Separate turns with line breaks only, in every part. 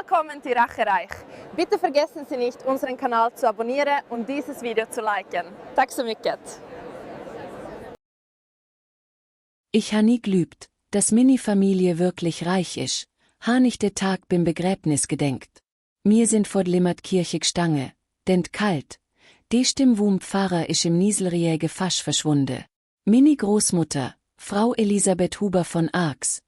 Willkommen till Rachereich. Bitte vergessen Sie nicht, unseren Kanal zu abonnieren und dieses Video zu liken. Tack så mycket.
Ich ha nie glübt, dass Mini Familie wirklich reich isch, ha nicht de Tag beim Begräbnis gedenkt. Mir sind vor Limmertkirche gstange, denn kalt, de Stimm wum Pfarrer isch im Nieselriäge Fasch verschwunde. Mini Großmutter, Frau Elisabeth Huber von Arx,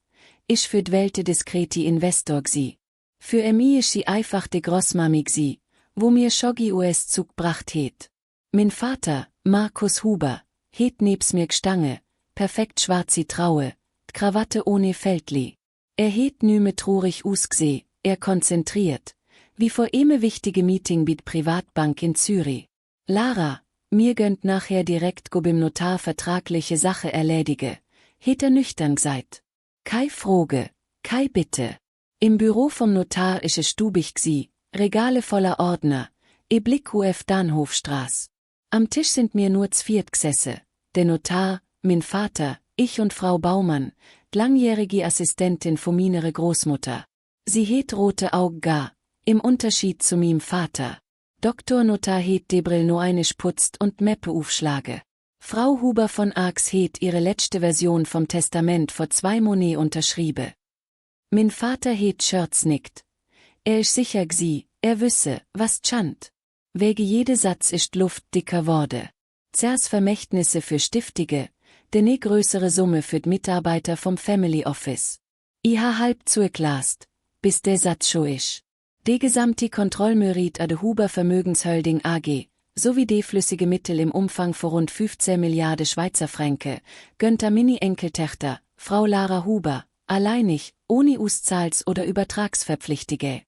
isch für d'Welte diskreti Investor gsi. Für mi isch sie einfach de Großmami gsi, wo mir Schoggi US-Zug bracht het. Min Vater, Markus Huber, het nebs mir gstange, perfekt schwarzi Traue, Krawatte ohne Feldli. Het nüme trurig usgseh, konzentriert, wie vor wichtige Meeting bit Privatbank in Zürich. Lara, mir gönnt nachher direkt go bim Notar vertragliche Sache erledige, het nüchtern gseit. Kei Froge, kei Bitte. Im Büro vom Notar ische stubig gsi, Regale voller Ordner, Blick uf Danhofstraß. Am Tisch sind mir nur zviert g'sesse, der Notar, min Vater, ich und Frau Baumann, langjährige Assistentin von minere Großmutter. Sie het rote Aug gar, im Unterschied zu mim Vater. Doktor Notar het de Brill no einisch putzt und Meppe aufschlage. Frau Huber von Arx het ihre letzte Version vom Testament vor 2 Monet unterschriebe. Min Vater het Scherz nickt. Isch sicher gsi, wüsse, was tschant. Wege jede Satz ist Luft dicker Worte. Zers Vermächtnisse für Stiftige, de ne größere Summe für d Mitarbeiter vom Family Office. Iha halb zueklast, bis der Satz scho isch. De gesamte Kontrollmerit ad Huber Vermögenshölding AG, sowie de flüssige Mittel im Umfang von rund 15 Milliarden Schweizer Franken, gönnt a Mini-Enkeltächter, Frau Lara Huber, alleinig, ohne Uszahls- oder Übertragsverpflichtige.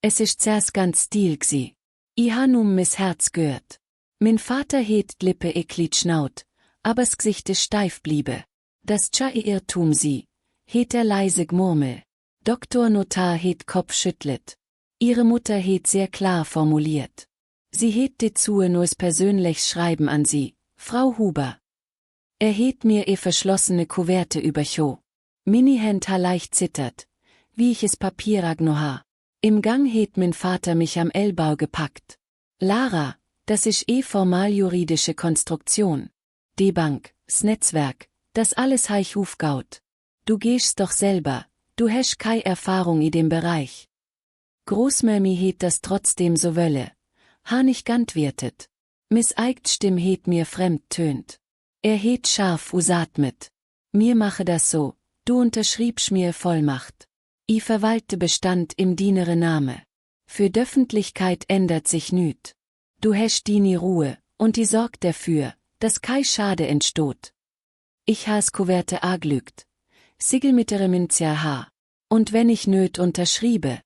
Es ist zers ganz stil gsi. Iha num mis Herz gehört. Min Vater het Lippe Glied schnaut, aber s Gesicht ist steif bliebe. Das Irrtum sie, het leise gmurmel. Doktor Notar het Kopf schüttlet. Ihre Mutter het sehr klar formuliert. Sie het de Zue nur persönlichs Schreiben an sie, Frau Huber. Het mir verschlossene Kuverte übercho. Mini Händ ha leicht zittert, wie ich es Papierag no ha. Im Gang het min Vater mich am Ellbau gepackt. Lara, das isch formal juridische Konstruktion. Die Bank, s Netzwerk, das alles heich hufgaut. Du gehst doch selber, du hast kei Erfahrung in dem Bereich. Großmami het das trotzdem so wölle. Ha nicht gantwirtet. Miss eigt Stimm het mir fremd tönt. Het scharf usatmet. Mir mache das so, du unterschriebst mir Vollmacht. I verwalte Bestand im dienere Name. Für d'Öffentlichkeit ändert sich nüt. Du hast die Ruhe, und die sorgt dafür, dass kei Schade entstoht. Ich has Kuverte aglügt. Sigel mittere Minzia ha. Und wenn ich nöt unterschriebe.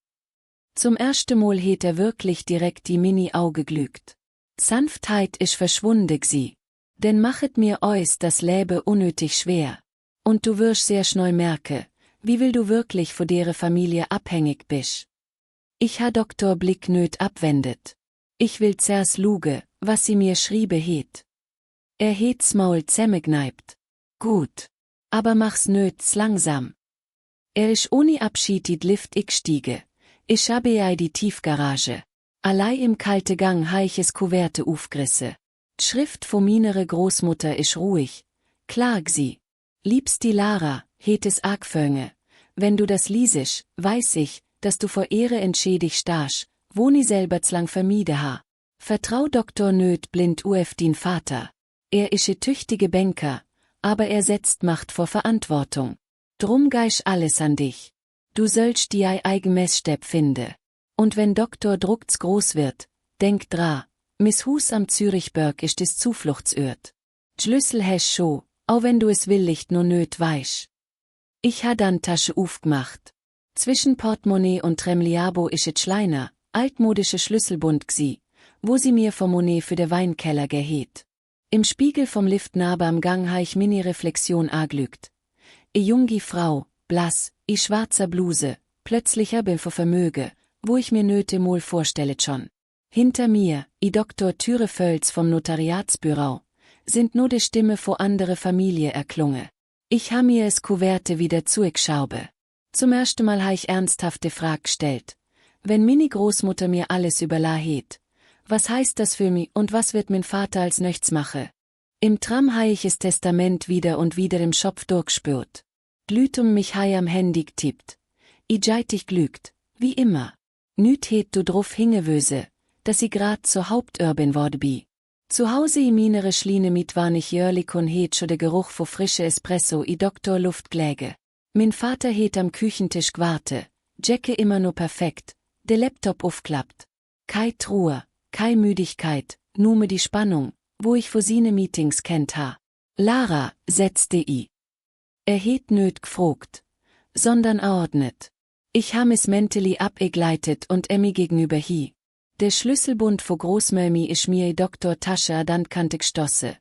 Zum ersten Mal het wirklich direkt die Mini-Auge glügt. Sanftheit isch verschwunde gsi. Denn machet mir eus das Läbe unnötig schwer. Und du wirst sehr schnell merke, wie will du wirklich vor dere Familie abhängig bisch. Ich ha Doktor Blick nöt abwendet. Ich will zers luge, was sie mir schriebe het. Het's Maul zemmegleibt. Gut. Aber mach's nöts langsam. Isch ohne Abschied die Lift ich stiege. Ich habe ja die Tiefgarage. Allei im kalte Gang heiches Kuverte ufgrisse. Schrift von minere Großmutter isch ruhig. Klag sie. Liebst die Lara, het es argfönge. Wenn du das liesisch, weiß ich, dass du vor Ehre entschädigt starsch, wo ni selber zlang vermiede ha. Vertrau Doktor nöt blind uf din Vater. Ische tüchtige Banker, aber setzt Macht vor Verantwortung. Drum geisch alles an dich. Du sollst die eigen Messstepp finde. Und wenn Doktor Druckt's groß wird, denk dra, Miss Hus am Zürichberg ist des Zufluchtsort. Schlüssel häsch scho, auch wenn du es willigt nur nöt weisch. Ich ha dann Tasche aufgemacht. Zwischen Portemonnaie und Tremliabo isch et Schleiner, altmodische Schlüsselbund gsi, wo sie mir vom Monet für de Weinkeller gehet. Im Spiegel vom Lift nabe am Gang ha ich Mini-Reflexion aglügt. Jungi Frau, blass, schwarzer Bluse, plötzlicher bin vor Vermöge, wo ich mir nöte mol vorstellet schon. Hinter mir, Dr. Thürefölz vom Notariatsbüro, sind nur de Stimme vor andere Familie erklunge. Ich ha mir es Kuverte wieder zuegschaube. Zum ersten Mal ha ich ernsthafte Frag gestellt. Wenn Mini Großmutter mir alles überla het. Was heißt das für mi und was wird min Vater als nöchts mache? Im Tram hei ich es Testament wieder und wieder im Schopf durchspürt. Glüht mich hei am Handy getippt. I geitig glügt, wie immer. Nüt het du drauf hingewöse, dass i grad zur Hauptörbin wurde bi. Zu Hause i minere Schline mit war nicht jörlich und het scho der Geruch vor frische Espresso i Doktor Luftgläge. Min Vater het am Küchentisch gwarte, Jacke immer nur perfekt, der Laptop aufklappt. Kei Truhe, kei Müdigkeit, nume die Spannung, wo ich vor sine Meetings kennt ha. Lara, setzte i. Er het nöt gfrogt, sondern ordnet. Ich ham es mentally abegleitet und Emmy gegenüber hi. Der Schlüsselbund vor Großmömi isch mir i Doktor Tasche adant gestosse.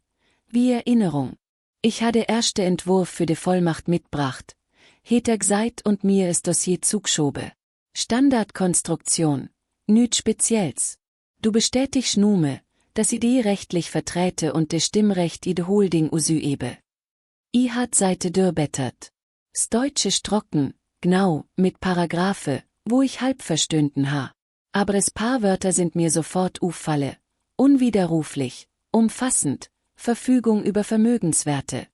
Wie Erinnerung. Ich hatte erste Entwurf für de Vollmacht mitbracht. Het gseit und mir ist Dossier zugschobe. Standardkonstruktion. Nüt Speziells. Du bestätigst nume, dass i die rechtlich verträte und de Stimmrecht i de Holding usüebe. I hat Seite dürbettert. Steutsche trocken, genau, mit Paragraphe, wo ich halb verstünden ha. Aber es paar Wörter sind mir sofort uffalle. Unwiderruflich, umfassend, Verfügung über Vermögenswerte.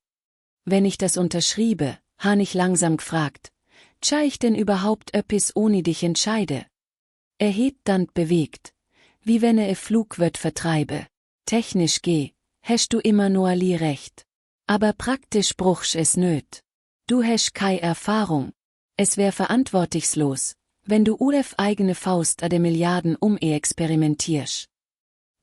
Wenn ich das unterschriebe, han ich langsam gefragt, tja ich denn überhaupt öppis ohne dich entscheide? Er het dann bewegt, wie wenn er Flugwirt vertreibe. Technisch geh, hast du immer nur ali recht. Aber praktisch bruchsch es nöt. Du hast kei Erfahrung. Es wär verantwortungslos, wenn du eigene Faust a de Milliarden experimentierst.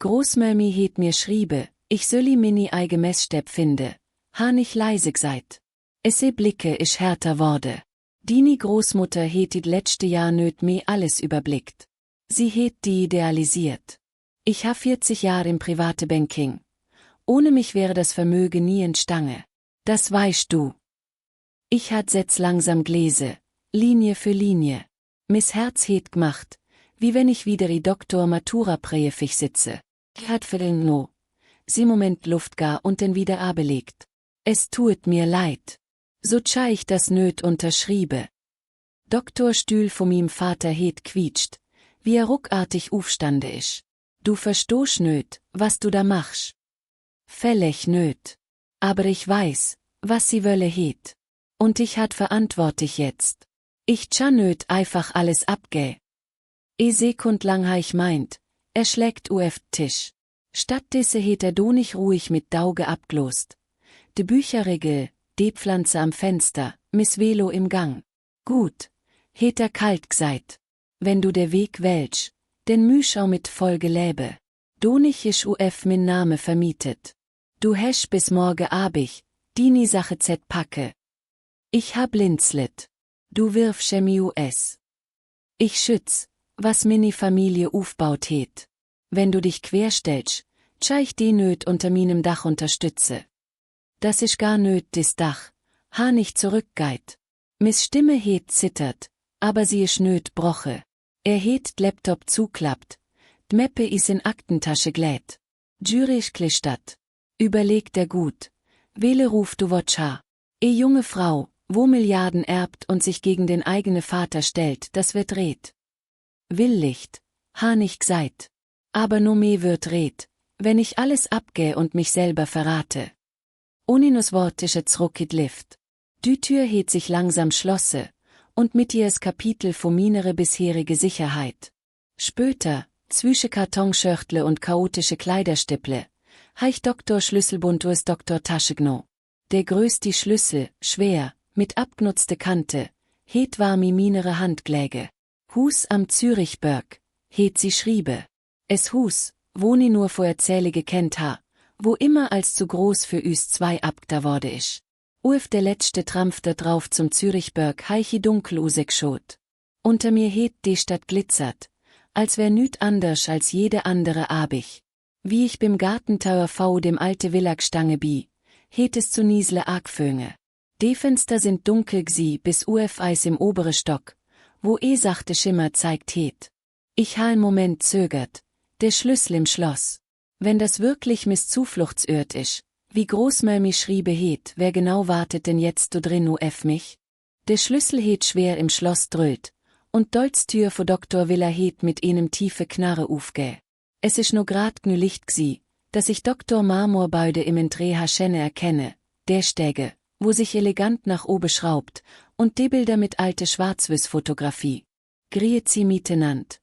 Großmömi het mir schriebe, ich sölli mini eige Messstepp finde, han ich leise gseit. Es se Blicke isch härter wurde. Dini Großmutter het it letzte Jahr nöt me alles überblickt. Sie het die idealisiert. Ich ha 40 Jahre im private Banking. Ohne mich wäre das Vermögen nie entstange. Das weißt du. Ich hat setz langsam Gläse, Linie für Linie. Miss Herz het gemacht, wie wenn ich wieder i Doktor Matura präefig sitze. Hat für den no. Sie Moment Luft gar und den wieder abelegt. Es tuet mir leid. So tja ich das nöt unterschriebe. Doktor Stühl von mim Vater het quietscht, wie ruckartig aufstande isch. Du verstoß nöt, was du da machst. Fällig nöt. Aber ich weiß, was sie wölle het. Und ich hat verantwortlich jetzt. Ich tja nöt einfach alles abgä. Sekund lang ha ich meint, er schlägt Tisch. Statt disse het er donig ruhig mit Dauge abglost. De Bücherregel, de Pflanze am Fenster, Miss Velo im Gang. Gut, het er kalt gseit. Wenn du der Weg welch, den Müschau mit Folge läbe. Donig isch min Name vermietet. Du hesch bis morge abig, dini Sache packe. Ich hab blinzlet. Du wirf Chemie US. Ich schütz, was mini Familie aufbaut het. Wenn du dich querstellst, tja ich die nöt unter minem Dach unterstütze. Das isch gar nöt dis Dach, ha nicht zurückgeit. Miss Stimme het zittert, aber sie isch nöt broche. Er het Laptop zuklappt, d'Meppe is in Aktentasche glät. Jürisch klistert. Überlegt er gut. Wähle ruf du wotcha. Junge Frau, wo Milliarden erbt und sich gegen den eigenen Vater stellt, das wird red. Willlicht, ha nicht gseit. Aber no me wird red, wenn ich alles abgä und mich selber verrate. Oninus Wort isch zruckit lift. Die Tür het sich langsam schlosse, und mit ihr es Kapitel von minere bisherige Sicherheit. Später, zwischen Kartonschörtle und chaotische Kleiderstipple, heich Doktor Schlüsselbund us Doktor Tasche gno. Der größte Schlüssel, schwer, mit abgenutzte Kante, het war mi minere Handgläge. Hus am Zürichberg, het sie schriebe. Es Hus, wo ni nur vor Erzähle gekennt ha, wo immer als zu groß für üs zwei abgda wurde isch. Der letzte Trampfte drauf zum Zürichberg heichi dunkel schot. Unter mir het die Stadt glitzert, als wär nüt anders als jede andere abig. Wie ich bim Gartentauer v dem alte Villagstange bi, het es zu niesle argföhne. Die Fenster sind dunkel gsi bis Eis im obere Stock, wo sachte Schimmer zeigt het. Ich ha einen Moment zögert, der Schlüssel im Schloss. Wenn das wirklich mis Zufluchtsort isch, wie Großmömi schriebe het, wer genau wartet denn jetzt du drin mich? Der Schlüssel het schwer im Schloss drölt, und Dolztür vor Doktor Villa het mit einem tiefe Knarre aufge. Es isch no grad gnü Licht gsi, dass ich Doktor Marmorbeude im Entree Haschenne erkenne, der Stäge, wo sich elegant nach oben schraubt, und die Bilder mit alte Schwarzwüß-Fotografie. Griet sie miteinander.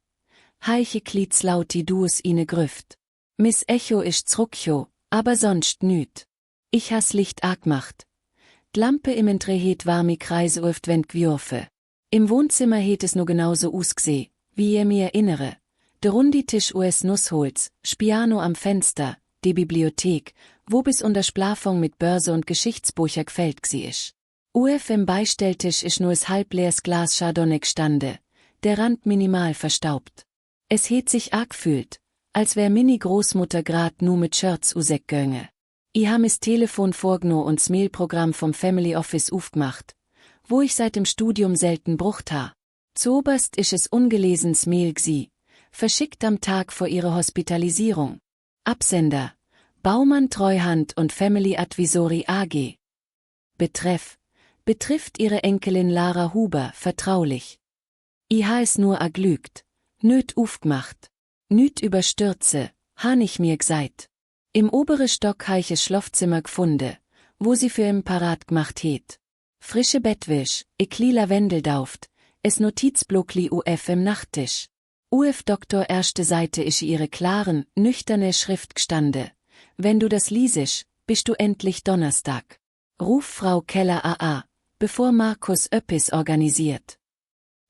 Heiche Klietz laut die dues ine Grüft. Miss Echo isch zruckcho, aber sonst nüt. Ich has Licht arg macht. D'Lampe im Entree het warmi Kreise öft wenn gwürfe. Im Wohnzimmer het es nur genauso ausgseh, wie ihr mir erinnere. Der Runditisch US Nussholz, Spiano am Fenster, die Bibliothek, wo bis unter Splafong mit Börse und Geschichtsbucher gefällt gsi isch. UF im Beistelltisch isch nur es halbleers Glas Chardonnay gstande, der Rand minimal verstaubt. Es het sich arg fühlt, als wär Mini Großmutter grad nu mit Shirts usek gönge. I ham is Telefon vorgno und Mailprogramm vom Family Office aufgemacht, wo ich seit dem Studium selten brucht ha. Zoberst isch es ungelesens Mail gsi, verschickt am Tag vor ihrer Hospitalisierung. Absender: Baumann Treuhand und Family Advisory AG. Betreff: betrifft ihre Enkelin Lara Huber vertraulich. I ha es nur aglügt, nöt aufgemacht. Nüt überstürze, han ich mir gseit. Im obere Stock ha ich es Schlafzimmer gfunde, wo sie für im parat gemacht het. Frische Bettwäsch, ekli Lavendeldauft, es Notizblockli UF im Nachttisch. UF Doktor erste Seite isch ihre klaren, nüchterne Schrift gstande. Wenn du das liesisch, bist du endlich Donnerstag. Ruf Frau Keller AA, bevor Markus öppis organisiert.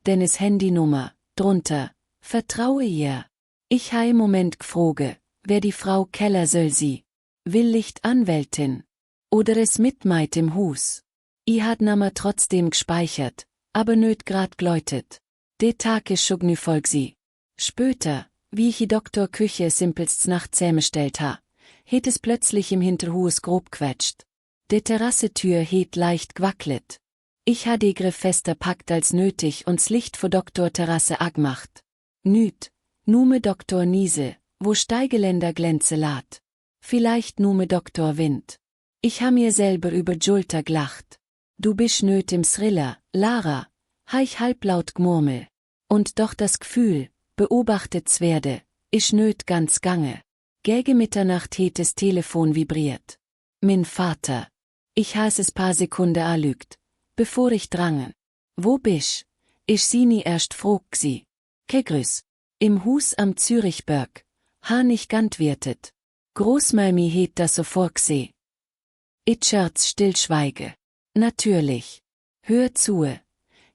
Dennis Handynummer, drunter, vertraue ihr. Ich ha im Moment gfroge, wer die Frau Keller soll sie. Will Licht Anwältin. Oder es mitmeit im Hus. I hat Nammer trotzdem gespeichert, aber nöt grad gläutet. De Tag is scho gnü folg sie. Spöter, wie ich die Doktor Küche simpelst nacht zähmestellt ha, het es plötzlich im Hinterhus grob quetscht. De Terrassetür het leicht gwacklet. Ich ha de Griff fester packt als nötig und's Licht vor Doktor Terrasse agmacht. Nüt, nume Doktor Niese, wo Steigeländer glänze lad. Vielleicht nume Doktor Wind. Ich ha mir selber über Julter gelacht. Du bist nöt im Thriller, Lara, ha ich halblaut gmurmel. Und doch das Gefühl, beobachtet's werde, isch nöt ganz gange. Gäge Mitternacht het es Telefon vibriert. Min Vater. Ich has es paar Sekunde alügt, bevor ich drangen. Wo bisch? Ich sie nie erst frog gsi. Ke grüß. Im Hus am Zürichberg. Ha nicht gantwirtet. Großmalmi het das so vorgseh. Scherz stillschweige. Natürlich. Hör zu.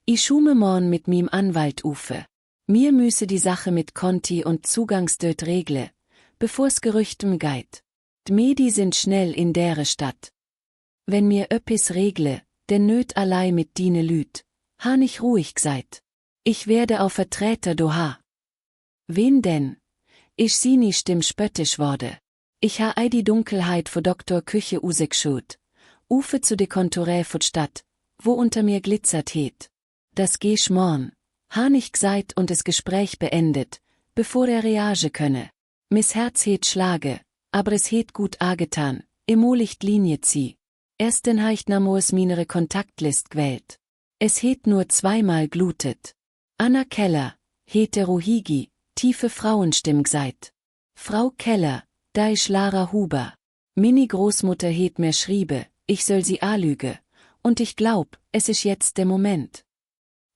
I schume morn mit mim Anwalt ufe. Mir müsse die Sache mit Konti und Zugangsdöt regle, bevor's Gerüchtem geit. D'Medi sind schnell in dere Stadt. Wenn mir öppis regle, denn nöt allei mit Dine Lüt, ha nicht ruhig gseit. Ich werde auf Vertreter doha. Wen denn? Ich sie nie stimm spöttisch wurde. Ich ha ei die Dunkelheit vor Doktor Küche usekschut. Ufe zu de Kontorä vor Stadt, wo unter mir glitzert het. Das geh schmorn. Ha nicht gseit und es Gespräch beendet, bevor er Reage könne. Miss Herz het schlage, aber es het gut agetan, imo Licht Linie zieh. Erst den heicht namoes minere Kontaktlist gwählt. Es het nur zweimal glutet. Anna Keller, Heterohigi, tiefe Frauenstimm gseit. Frau Keller, da isch Lara Huber. Mini Großmutter het mir schriebe, ich soll sie alüge, und ich glaub, es isch jetzt der Moment.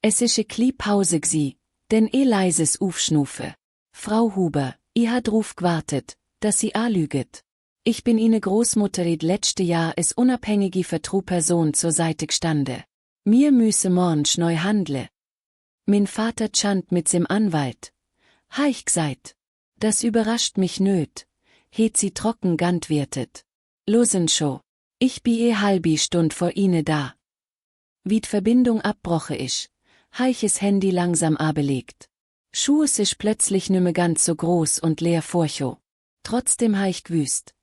Es isch kli Pause gsi, denn leises Ufschnufe. Frau Huber, i hat ruf gwartet, dass sie alüget. Ich bin ine Großmutter red letzte Jahr es unabhängigi Vertruperson zur Seite gstande. Mir müsse mornsch neu handle. Min Vater tschant mit sim Anwalt. Ha ich gseit. Das überrascht mich nöt. Het sie trocken gantwirtet. Losen scho. Ich bi halbi Stund vor ine da. Wie d'Verbindung abbroche isch, ha ich es Handy langsam abelegt. Schuhes isch plötzlich nümme ganz so groß und leer vorcho. Trotzdem ha ich gwüst.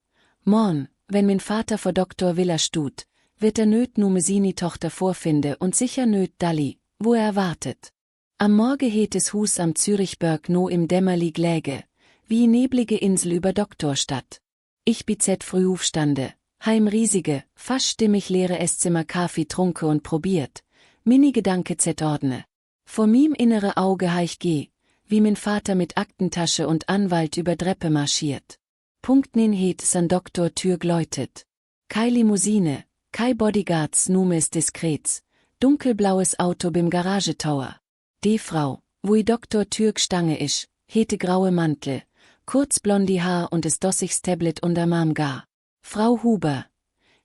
Morn, wenn min Vater vor Doktor Villa stut, wird er nöt nume sini Tochter vorfinde und sicher nöt dalli, wo er wartet. Am Morge het es Hus am Zürichberg no im Dämmerli gläge, wie neblige Insel über Doktorstadt. Ich bizet früh aufstande, heim riesige, fast stimmig leere Esszimmer Kaffee trunke und probiert, mini Gedanke zet ordne. Vor mim innere Auge heich geh, wie min Vater mit Aktentasche und Anwalt über Treppe marschiert. Punkt nin het san Doktor Tür gläutet. Kei Limousine, kei Bodyguards numes diskrets, dunkelblaues Auto bim Garagetauer. Die Frau, wo i Doktor Tür gstange isch, hete graue Mantel, kurz blondi Haar und es dossigs Tablet unterm Arm gar. Frau Huber,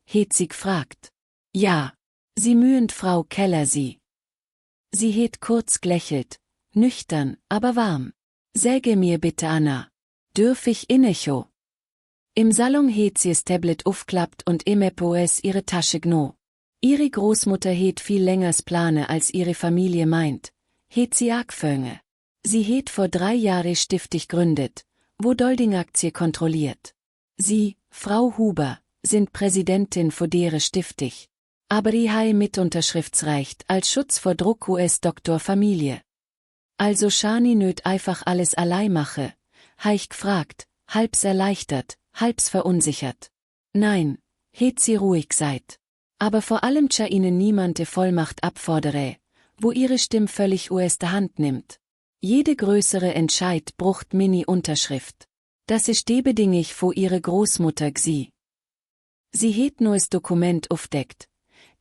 het sie gefragt. Ja, sie mühend Frau Keller sie. Sie het kurz glächelt, nüchtern, aber warm. Säge mir bitte Anna, dürf ich innecho? Im Salon het sie es Tablet aufklappt und im Epos ihre Tasche gno. Ihre Großmutter het viel längers Plane als ihre Familie meint, het sie argfönge. Sie het vor 3 Jahre stiftig gründet, wo Dolding-Aktie kontrolliert. Sie, Frau Huber, sind Präsidentin vor dere Stiftig. Aber die hei Mitunterschriftsreicht als Schutz vor Druck US-Doktor Familie. Also Schani nöt einfach alles allein mache, heich gefragt, halbs erleichtert, halbs verunsichert. Nein, het sie ruhig seid. Aber vor allem tja ihnen niemand de Vollmacht abfordere, wo ihre Stimm völlig US der Hand nimmt. Jede größere Entscheid brucht Mini-Unterschrift. Das ist de bedingig vor ihre Großmutter gsi. Sie het neues Dokument aufdeckt.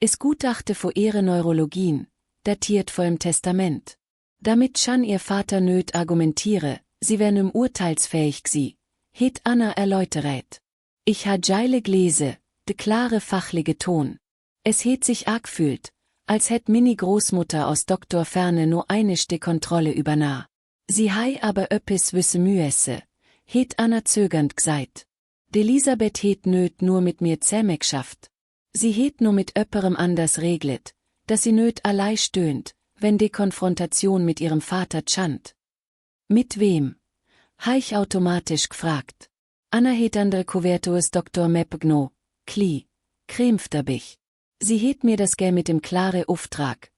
Es Gutachte vor ihre Neurologien, datiert vor im Testament. Damit schon ihr Vater nöt argumentiere, sie wären im urteilsfähig gsi, het Anna erläuteret. Ich ha geile Gläse, de klare fachlige Ton. Es het sich arg fühlt, als hätt Mini Großmutter aus Doktor Ferne nur einisch de Kontrolle übernah. Sie hei aber öppis wüsse müesse, het Anna zögernd gseit. D'Elisabeth het nöt nur mit mir zähme geschafft. Sie het nur mit öpperem anders reglet, dass sie nöt allei stöhnt, wenn die Konfrontation mit ihrem Vater tschand. Mit wem? Heich automatisch gefragt. Anna het andere Kuvertus Dr. Meppgno, Kli, krämpfterbich. Sie het mir das gell mit dem klare Auftrag.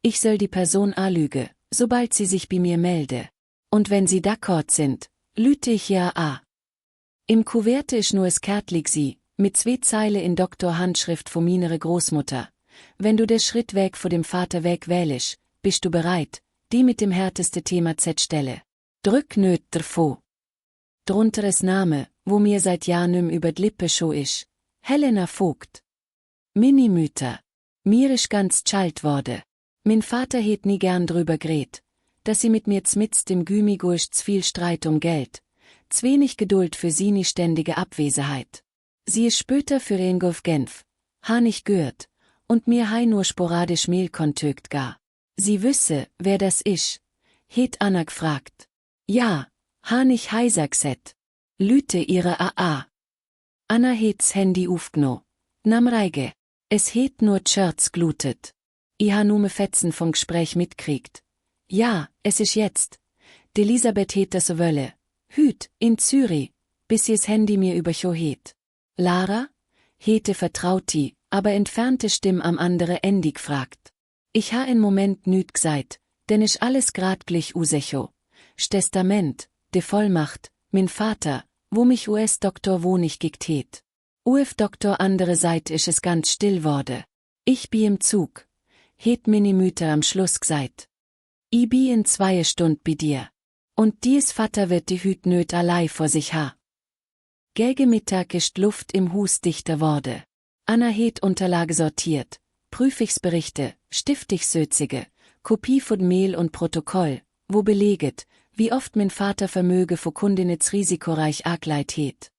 Ich soll die Person anlüge, sobald sie sich bei mir melde. Und wenn sie d'accord sind, lüte ich ja a. Im Kuverte isch nur es Kärtlig sie, mit 2 Zeile in Doktor Handschrift von minere Großmutter. Wenn du der Schritt weg vor dem Vater weg wählisch, bist du bereit, die mit dem härteste Thema Z-Stelle. Drück nöt derfo. Drunter es Name, wo mir seit Jahr nüm über d'Lippe scho isch. Helena Vogt. Minimüter. Mir isch ganz tschalt wurde. Min Vater het nie gern drüber gret, dass sie mit mir zmitzt im Gümigursch viel Streit um Geld, wenig Geduld für sie nie ständige Abwesenheit. Sie ist später für Rengolf Genf, ha nicht gehört, und mir hei nur sporadisch Mailkontakt gar. Sie wüsse, wer das isch, het Anna gefragt. Ja, ha nicht heiser gset. Lüte ihre AA. Anna het's Handy aufgno. Nam Reige. Es het nur Scherz glutet. I ha nume Fetzen vom Gespräch mitkriegt. Ja, es isch jetzt. D'Elisabeth het das so wölle. Hüt, in Zürich, bis sie's Handy mir übercho het. Lara? Hete vertrauti, aber entfernte Stimm am andere Ende gefragt. Ich ha in Moment nüt gseit, denn ich alles grad glich usecho. Testament, de Vollmacht, min Vater, wo mich US-Doktor wohnig gigt het. UF-Doktor andere Seite isch es ganz still wurde. Ich bi im Zug. Het Minimüter am Schluss gseit. I bi in 2 Stund bi dir. Und dies Vater wird die Hüt nöt allei vor sich ha. Gäge Mittag ist Luft im Hus dichter wurde. Anna het Unterlage sortiert, Prüfigsberichte, Stiftigsözige, Kopie von Mail und Protokoll, wo beleget, wie oft min Vater Vermöge vor Kundinitz risikoreich agleit het.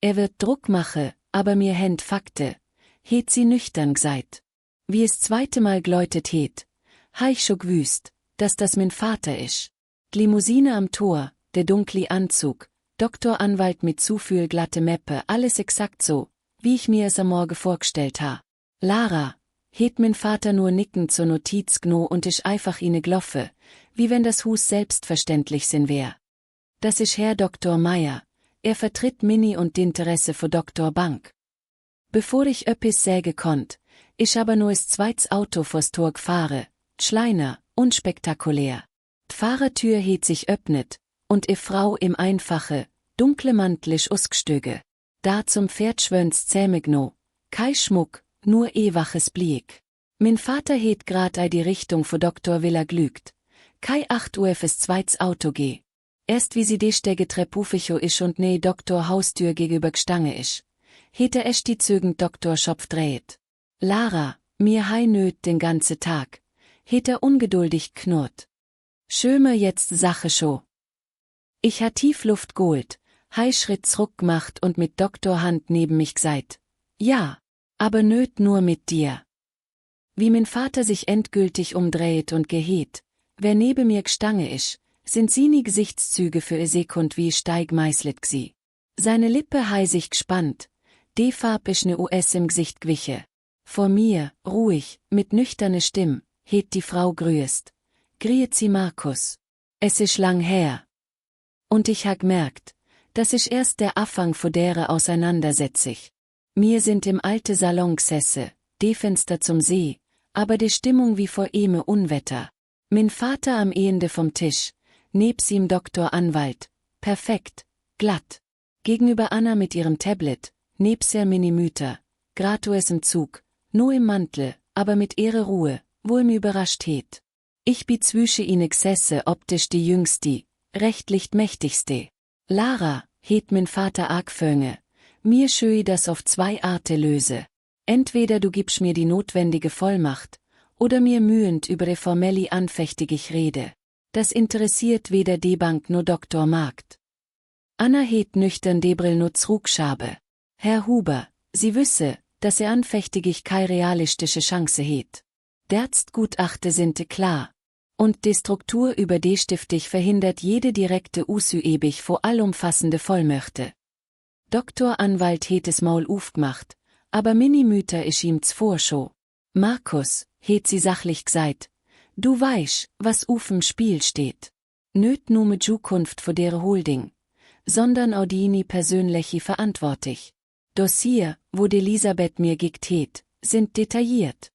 Er wird Druck mache, aber mir händ Fakte, het sie nüchtern gseit. Wie es 2. Mal gläutet het, ha ich scho gwüst, dass das min Vater isch. Limousine am Tor, der dunkli Anzug, Doktoranwalt mit Zufühl glatte Meppe, alles exakt so, wie ich mir es am Morgen vorgestellt ha. Lara, het min Vater nur nickend zur Notiz gno und isch einfach ine gloffe, wie wenn das Hus selbstverständlich sin wär. Das isch Herr Dr. Meier, er vertritt Mini und d'Interesse vor Dr. Bank. Bevor ich öppis säge konnt, isch aber nur es 2. Auto vors Tor gfahre, schleiner, unspektakulär. D'Fahrertür het sich öppnet, und e Frau im einfache, dunkle Mantlisch usgstöge. Da zum Pferd schwön's Zähme gno, kei Schmuck, nur waches Blick. Min Vater het grad die Richtung vor Doktor Villa glügt, Kai 8 Uhr fürs zweites Auto geh. Erst wie sie de Stege Treppuficho isch und nee Doktor Haustür gegenüber gstange isch. Hätte esch die zögend Doktor Schopf dreht. Lara, mir hei nöt den ganze Tag. Hätte ungeduldig knurrt. Schöme jetzt Sache scho. Ich ha tief Luft geholt, hei Schritt zurück gemacht und mit Doktor Hand neben mich gseit. Ja, aber nöt nur mit dir. Wie mein Vater sich endgültig umdreht und gehet, wer neben mir gstange isch, sind sini Gesichtszüge für e Sekund wie steigmeißlet gsi. Seine Lippe hei sich gespannt, de Farb isch ne US im Gesicht gwiche. Vor mir, ruhig, mit nüchterne Stimm, het die Frau grüßt. Grüet sie Markus. Es isch lang her. Und ich ha gemerkt, das isch erst der Anfang vor dere Auseinandersetzung. Mir sind im alte Salon g'sesse, de Fenster zum See, aber de Stimmung wie vor ehme Unwetter. Min Vater am Ende vom Tisch, nebst ihm Doktor Anwalt, perfekt, glatt. Gegenüber Anna mit ihrem Tablet, nebst ihr Minimüter, gratis im Zug, nur im Mantel, aber mit ihrer Ruhe, wo ihm überrascht het. Ich bi zwüsche ihne g'sesse optisch die jüngste, rechtlich mächtigste. Lara, het min Vater arg fönge, mir schöi das auf zwei Arte löse. Entweder du gibst mir die notwendige Vollmacht, oder mir mühend über de formelle anfechtig rede. Das interessiert weder die Bank nur Doktor Markt. Anna het nüchtern Debril nur zrugschabe. Herr Huber, Sie wüsse, dass anfechtig kei realistische Chance het. Derztgutachte sinte klar. Und die Struktur über die stiftig verhindert jede direkte Usüebig vor allumfassende Vollmöchte. Doktor Anwalt het es Maul aufgemacht, aber Minimüter isch ihm z'Vorschow. Markus, het sie sachlich gseit, du weisch, was uf'm Spiel steht. Nöt nu mit Zukunft vor dere Holding, sondern Audini persönlich verantwortlich. Dossier, wo d'Elisabeth mir gigt het, sind detailliert.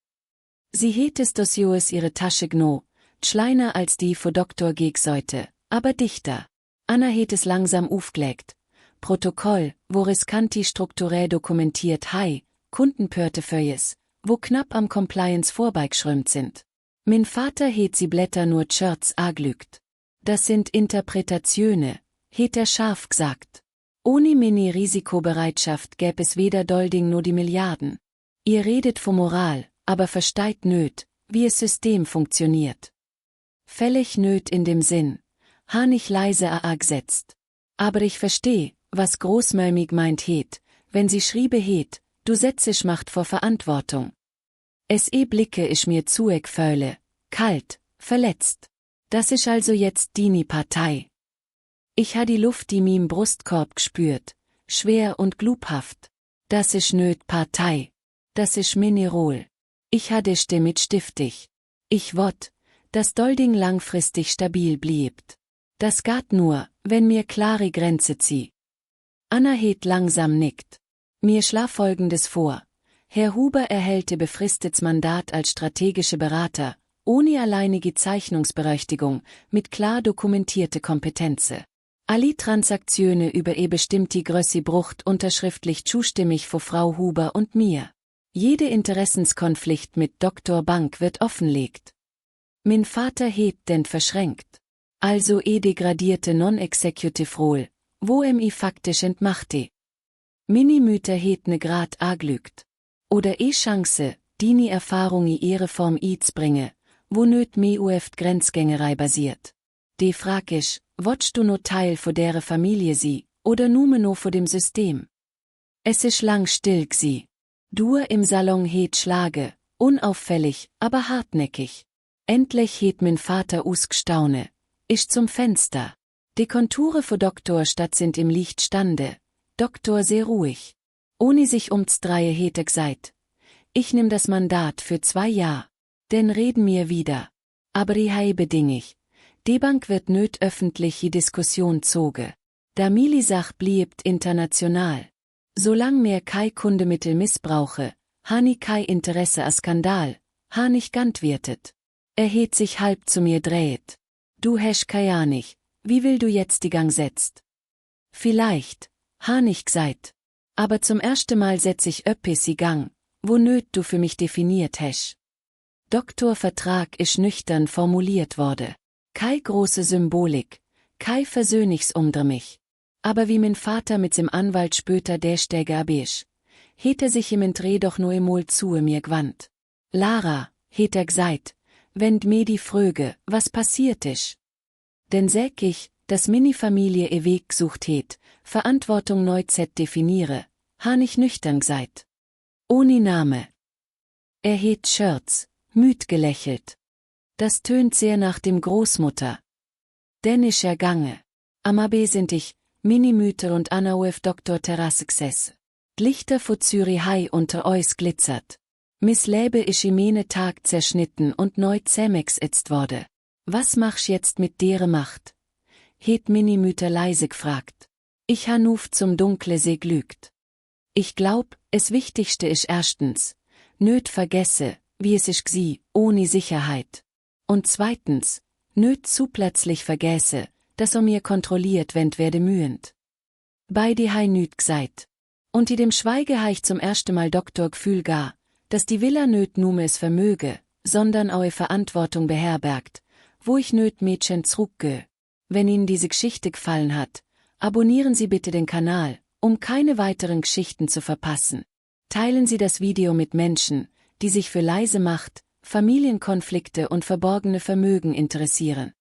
Sie het es Dossiers ihre Tasche gno, schleiner als die vor Doktor Gegseute, aber dichter. Anna het es langsam aufgelegt. Protokoll, wo riskanti strukturell dokumentiert hei, Kundenportefeuilles, wo knapp am Compliance vorbeigeschrömt sind. Min Vater het sie Blätter nur Shirts aglügt. Das sind Interpretationen, het er scharf gesagt. Ohne mini Risikobereitschaft gäb es weder Dolding nur die Milliarden. Ihr redet von Moral, aber versteht nöt, wie es System funktioniert. Fällig nöt in dem Sinn, han ich leise gesetzt. Aber ich versteh, was großmäumig meint het, wenn sie schriebe het, du setzisch macht vor Verantwortung. Es blicke ich mir zueck föhle, kalt, verletzt. Das ist also jetzt dini Partei. Ich ha die Luft die mim Brustkorb gespürt, schwer und glubhaft. Das ist nöt Partei. Das ist Minerol. Ich ha de Stimme stiftig. Ich wott, dass Dolding langfristig stabil bliebt. Das geht nur, wenn mir klare Grenze zieh. Anna het langsam nickt. Mir schlaf Folgendes vor. Herr Huber erhält befristetes Mandat als strategische Berater, ohne alleinige Zeichnungsberechtigung, mit klar dokumentierte Kompetenze. Alle Transaktionen über bestimmte Größe brucht unterschriftlich zustimmig vor Frau Huber und mir. Jede Interessenskonflikt mit Dr. Bank wird offenlegt. Min Vater hebt denn verschränkt. Also degradierte Non-Executive Role, wo faktisch entmachte. Minimüter het ne grad aglügt. Oder Chance, dini Erfahrung ihre Form bringe, wo nöt me ueft Grenzgängerei basiert. De frag ich, wotsch du no Teil vor dere Familie sie, oder nume no vor dem System? Es isch lang still gsi. Dur im Salon het schlage, unauffällig, aber hartnäckig. Endlich het min Vater usgstaune, ich zum Fenster. Die Konture vor Doktor Stadt sind im Licht stande, Doktor sehr ruhig. Ohne sich umzdreie hätte gseit. Ich nimm das Mandat für 2 Jahr, denn reden mir wieder. Aber die hei beding ich. Die Bank wird nöt öffentliche Diskussion zoge. Da Milisach bliebt international. Solang mir kei Kundemittel missbrauche, hani kei Interesse a Skandal, han ich gantwirtet. Het sich halb zu mir dreht. Du hesch kei nicht, wie will du jetzt die Gang setzt? Vielleicht, han ich gseit. Aber zum ersten Mal setz ich öppis i Gang, wo nöt du für mich definiert hesch. Doktorvertrag isch nüchtern formuliert wurde. Kei große Symbolik, kei versöhnigs umdr mich. Aber wie min Vater mit sim Anwalt spöter dästege abisch, het sich im Dreh doch nur emol zu mir gewandt. Lara, het gseit, wenn mir die Fröge, was passiert isch? Denn säg ich, dass Mini-Familie Weg gesucht het, Verantwortung neu definiere, han ich nüchtern gseit. Ohne Name. Er het Scherz, müd gelächelt. Das tönt sehr nach dem Großmutter. Denn ich ergange. Am AB sind ich, Minimüter und Anna uf Dr. Terrasse gses. Lichter vor Zürich Hai unter eus glitzert. Miss Läbe isch imene Tag zerschnitten und neu zähmexitzt wurde. Was machsch jetzt mit dere Macht? Het Minimüter leise gefragt. Ich hanuf zum Dunkle See glügt. Ich glaub, es Wichtigste isch erstens, nöt vergesse, wie es isch gsi, ohne Sicherheit. Und zweitens, nöt zu plötzlich vergässe, dass mir kontrolliert werde mühend. Beide hei nüt gseit. Und i dem Schweige ich zum ersten Mal Doktor Gefühl gar, dass die Villa nöt nume es vermöge, sondern auch Verantwortung beherbergt, wo ich nöt Mädchen zurückgeh. Wenn Ihnen diese Geschichte gefallen hat, abonnieren Sie bitte den Kanal, um keine weiteren Geschichten zu verpassen. Teilen Sie das Video mit Menschen, die sich für leise Macht, Familienkonflikte und verborgene Vermögen interessieren.